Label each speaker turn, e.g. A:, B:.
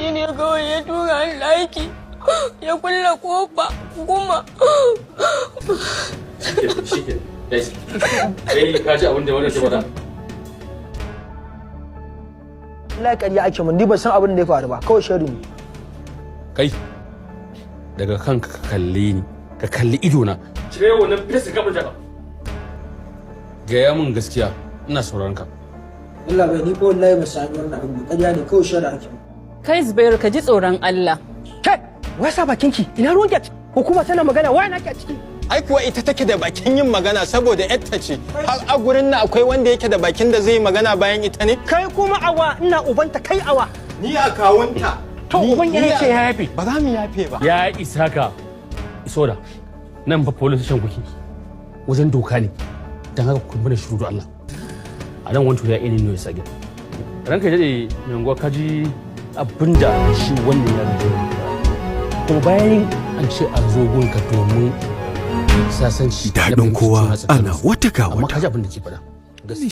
A: Shi ne kawai ya tura ni ɗaki ya kulle kofa kuma.
B: Shike kai, ka ji abin da wannan ke faɗa?
C: Wallahi ƙarya ake mun, ni ban san abin da ya faru ba, kawai sharri ne.
B: Kai, daga kanka, ka kalle ni, ka kalli idona. Cire wannan fesa gaban jaka, gaya min gaskiya, ina sauraron ka.
C: Allah bai ni ko wallahi ba san wannan abin ba, ƙarya ne, kawai sharri ake mun.
D: Kai Zubairu, ka ji tsoron Allah.
C: Kai, wai sa bakinki, ina ruwan ki a ciki? Hukuma tana magana, wai na ki a ciki?
E: Ai kuwa ita take da bakin yin magana saboda yarta ce. Har a gurin nan akwai wanda yake da bakin da zai yi magana bayan ita ne?
C: Kai kuma awa, ina ubanta, kai awa?
E: Ni a kawunta.
C: To uban
B: Ni
C: yana
B: ce ya yafe.
E: Ba za mu yafe ba.
B: Ya isa ka iso da nan fa, police station kuke, wajen doka ne, don haka ku mana shiru da Allah. A nan wanto ya ini ne ya sage ranka ya daɗe. Mai unguwa, ka ji abinda shi wannan ya zo, kuma bayan an ce an zo gunka domin sasanci na
F: Daɗin
B: fahimci
F: kowa
B: juna tsakaninsu.
F: Ana wata ga
B: Amma
F: wata.
B: ka ji abin da ke faɗa. Gaskiya.